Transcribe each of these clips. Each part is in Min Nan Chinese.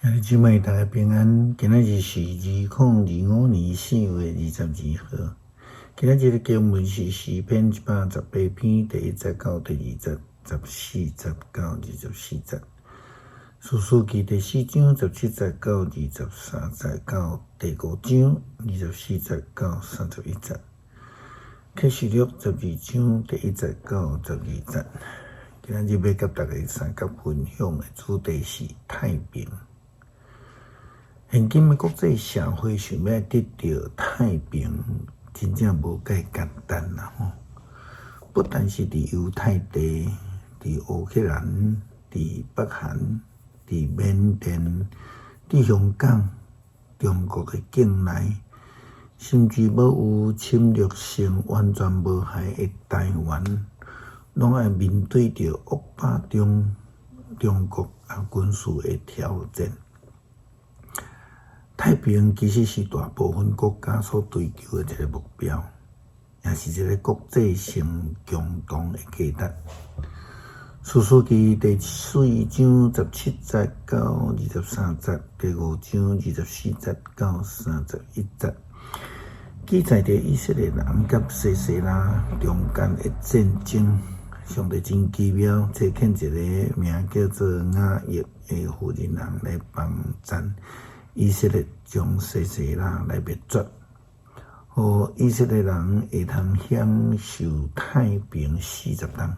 兄弟姊妹，大家平安。今仔日是2025年4月22號。今仔日的經文是詩篇118篇第1節到第2節，14節到24節。士師記第四章17節到23節到第五章24節到31節。啟示錄12章第1節到12節。今仔日欲佮大家相佮分享的主題是太平。現今的國際社會想欲得著太平，真正無介簡單啦吼！不但是佇猶太地、佇烏克蘭、佇北韓、佇緬甸、佇香港、中國的境內，甚至無有侵略性、完全無害的台灣，攏愛面對著惡霸中國啊軍事的挑戰。太平其實是大部分國家所追求的一个目標，也是一个國際性共同的價值。士師記第四章17節到23節，第五章24節到31節，記載著以色列人佮西西拉中間的戰爭。上帝真奇妙，差遣一个名叫做雅億的婦人人來幫贊以色列將西西拉來滅絕，予以色列人會通享受太平40冬。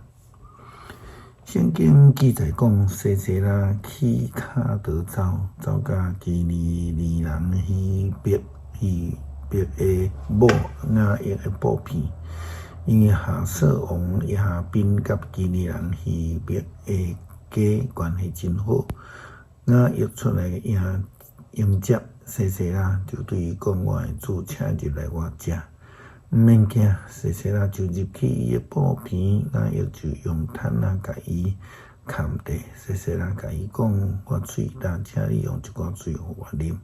聖經記載講，西西拉起跤逃走，走到基尼人希伯希伯的某雅億的布棚，因為哈索王亞賓佮基尼人希伯的家關係真好，雅億出來迎接西西拉，就對伊講：我的主，請入來我遮，毋免驚。西西拉就入去伊的布棚，雅億就用毯仔共伊崁著。西西拉共伊講：我喙焦，請你用一寡水予我啉。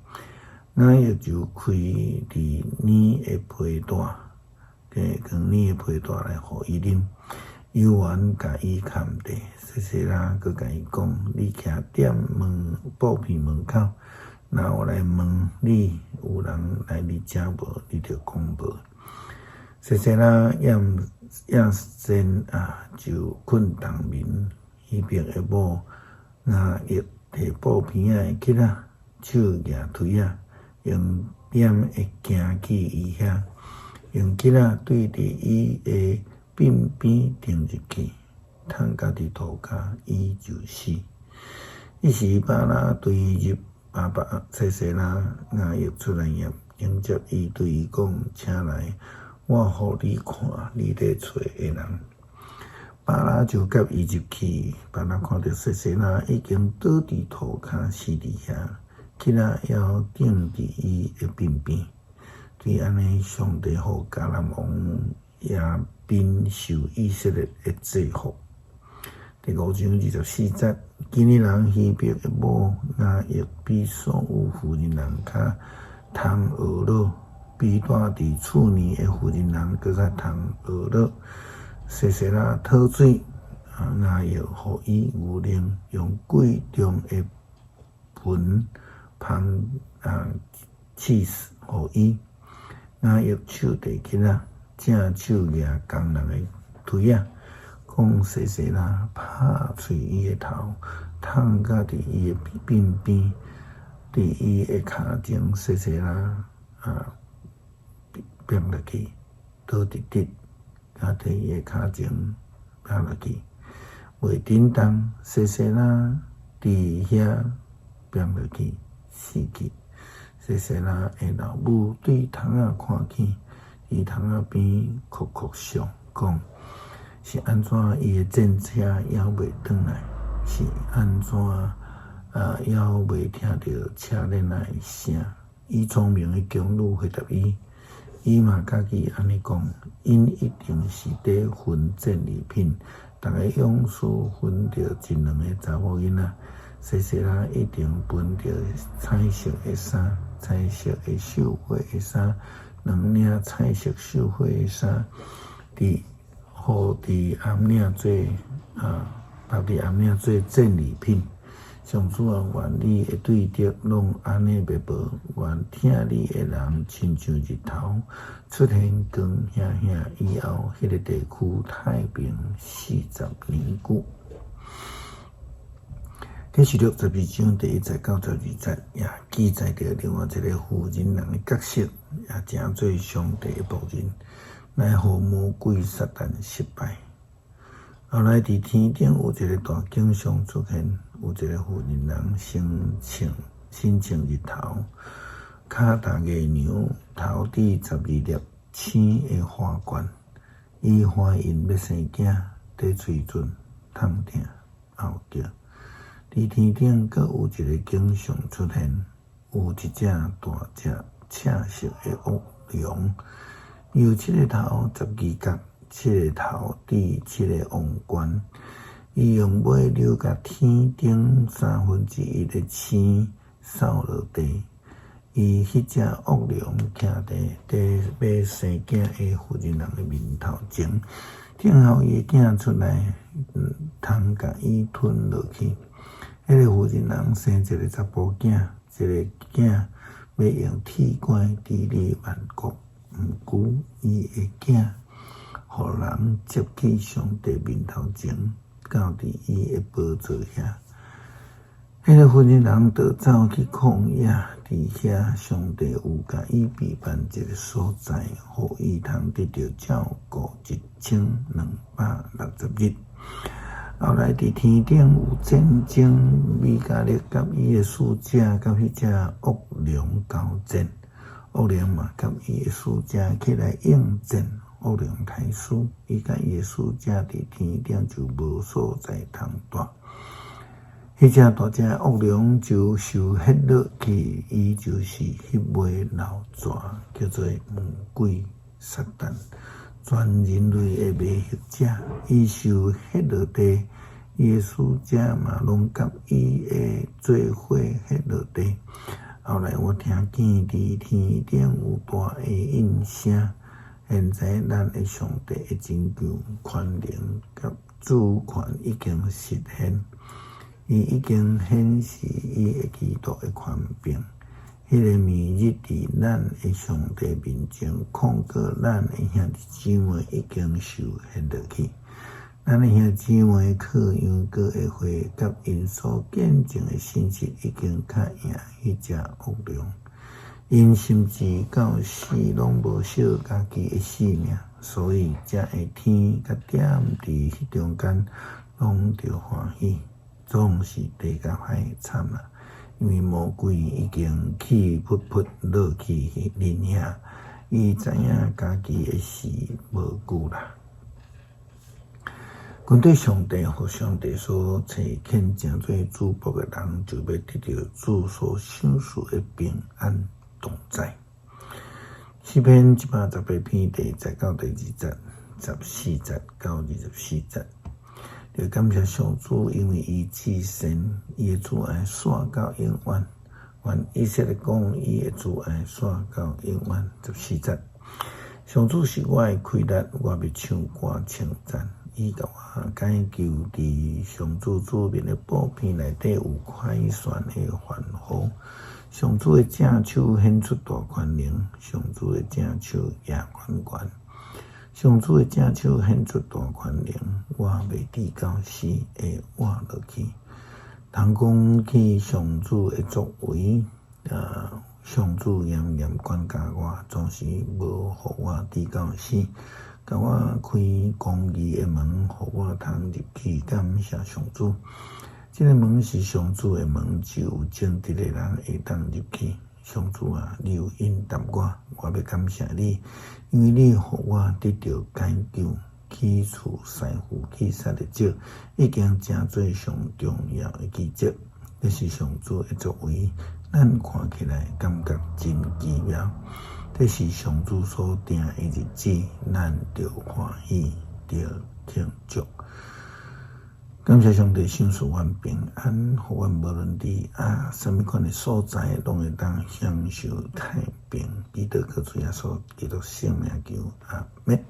雅億就開佇乳的皮袋，共乳的皮袋來予伊啉，猶原共伊崁著。西西拉閣共伊講：你徛踮門布棚門口。若有來問你有人來你遮無，你著講無。西西拉夜夜先啊，就睏當眠，希伯的某雅億提布棚仔的欹仔，手舉錘仔，用點的行去伊遐，用欹仔對佇伊的鬢邊釘入去，迵甲佇塗跤，伊就死。彼時巴拉追入爸爸西西拉，雅億出來迎接伊，對伊講：請來，我予你看你咧揣的人。巴拉就佮伊入去，巴拉看著西西拉已經倒佇塗跤死佇遐，欹仔猶釘佇伊的鬢邊。對按呢，上帝予迦南王亞賓受以色列的制服。第五章24節，基尼人希伯的某雅億比所有婦人人較通懊惱，比住佇厝內的婦人人閣較通懊惱。西西拉討水，雅億予伊牛奶，用貴重的盆捧起司予伊。雅億手提欹仔，正手舉工人的錘仔。講西西拉拍碎伊的頭，迵甲佇伊的鬢邊，佇伊的跤前，西西拉啊變落去，倒直直，啊佇伊的跤前趴落去，袂振動，西西拉佇遐變落去死去。西西拉的老母對窗仔看見，佇窗仔邊哭哭笑講：是按怎伊的戰車猶未轉來？是按怎啊？猶未聽著車輪仔的聲？伊聰明的宮女回答伊，伊嘛家己按呢講，𪜶一定是佇分戰利品，逐个勇士分著一兩个查某囡仔，西西拉一定分著彩色的衫、彩色的繡花的衫，兩領彩色繡花的衫，佇。予佇暗領做啊，放佇暗領做戰利品。上主啊，願你的對德攏按呢袂無，願疼你的人親像日頭出現光顯顯以後，彼個地區太平40年久。啟示錄12章第1節到12節，也記載著另外一个婦人人的角色，也成做上帝的僕人，來予魔鬼撒旦失敗。後來佇天頂有一个大景象出現，有一个婦人人身穿身穿日頭，跤踏月娘，頭戴12粒星的花冠，伊懷孕欲生囝，佇喙唇痛疼嗷叫。佇天頂閣有一个景象出現，有一隻大隻赤色的惡龍，有七个頭、12角，七个頭戴七个王冠。伊用尾扭共天頂1/3的星掃落地。伊彼隻惡龍徛佇佇欲生囝的婦人人的面頭前，等候伊的囝出來，通共伊吞落去。彼个婦人人生一个查埔囝，這个囝欲用鐵拐治理萬國。毋過伊的囝，予人接去上帝面頭前，交佇伊的寶座遐。彼个婦人人就走去曠野，佇遐上帝有共伊備辦一个所在，予伊通得著照顧1260日。後來佇天頂有戰爭，米迦勒佮伊的使者佮彼隻惡龍交戰，惡龍嘛佮伊的使者起來應戰，惡龍刣死，伊佮伊的使者佇天頂就無所在通蹛。彼隻大隻惡龍就受彼落去，伊就是彼尾老蛇，叫做魔鬼撒旦，全人類的迷惑者。伊受彼落地，伊的使者嘛攏佮伊的做伙彼落地。後來我聽見佇天頂有大的應聲，現在咱的上帝的拯救、權能佮主權已經實現。伊已經顯示伊的基督的權柄，彼个暝日佇咱的上帝面前控告咱的兄弟姊妹已經受彼落去。咱的兄弟姊妹靠羊羔的血佮𪜶所見證的信實，已經較贏彼隻惡龍。𪜶甚至到死攏無惜家己的性命，所以才會天佮踮佇彼中間攏著歡喜。總是地較歹慘啦，因為魔鬼已經氣噗噗落去恁遐，伊知影家己的時無久啦。軍隊上帝予上帝所差遣成做主僕的人，就欲得著主所賞賜的平安同在。詩篇118篇第1節到第2節，14節到24節。著感謝上主，因為伊至善，伊的慈愛紲到永遠。願以色列講，伊的慈愛紲到永遠。14節，上主是我的氣力，我欲唱歌稱讚。伊共我解救，佇上主子民的布片內底有凱旋的歡呼。上主的正手顯出大權能，上主的正手也懸懸。上主的正手顯出大權能，我欲至到死會活落去。通講起上主的作為，啊，上主嚴嚴管教我，總是無予我至到死，共我開公義的門，予我通入去感謝上主。這个門是上主的門，只有正直的人會當入去。上主啊，你有應答我，我欲感謝你，因為你予我得著解救。去除師傅去殺的少，已經成做上重要的奇蹟。這是上主的作為，咱看起來感覺真奇妙。這是上主所定的日子，咱著歡喜，著慶祝。感謝上帝賞賜阮平安，予阮無論佇啥物款的所在，攏會當享受太平。祈禱靠主耶穌基督聖名求，阿們。